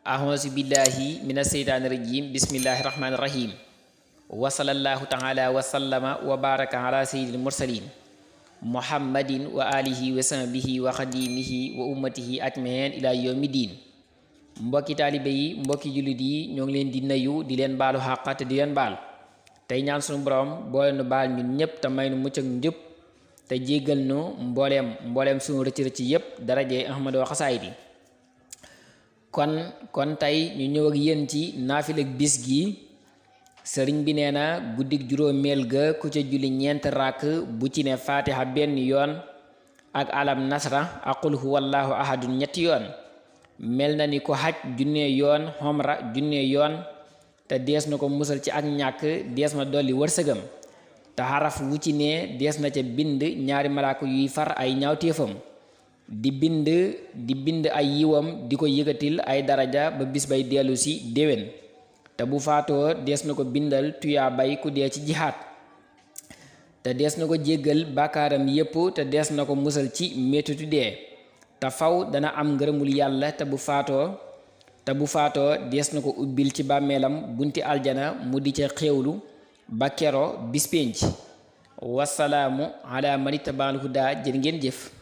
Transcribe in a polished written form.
A'udzu billahi minas seytaani rajim. Bismillahir rahmanir rahim. Wa sallallahu ta'ala wa sallama wa baraka ala sayyidil mursalin Muhammadin wa alihi wa sahbihi wa khadimihi wa ummatihi ajmain ila yawmiddin. Mbokki taalibe yi, mbokki jullit yi, ñoo ngi leen di nuyu di leen baalu xàq te di leen baal tey ñaan suñu borom boole nu baal ñun ñëpp te may nu mucc ak njub te jéggal nu mbooleem suñu rëcc rëcc yépp darajee Ahmadou xasaayid kon tey ñu ñëw ak yéen ci naafila bis gi. sëriñ bi nee na guddig juróomeel ga ku ca julli ñeent ràkk bu ci ne fatiha benn yoon ak alam nasra ak qul huwallahu ahadun ñetti yoon mel na ni ko xaj junne yoon xomra junne yoon te dees na ko musal ci ak ñàkk, dees na dolli wërsëgam te xaraf wu ci ne dees na ca bind ñaari malaaka yuy far ay ñaawteefam di bind ay yiwam di ko yëkkatil ay daraja ba bis bay dellu si déwén te bu faatoo dees na ko bindal tuyaa bay ku dee ci jihaat te dees na ko jéggal bàkkaaram yépp te dees na ko musal ci mettitu dee te faw dana am ngërëmul yàlla te bu faatoo dees na ko ubbil ci bàmmeelam bunti aljana mu di ca xéewlu ba kero bis pénc. Wasalaamu ala man ittabaal hudaa. Jërë ngeen jëf.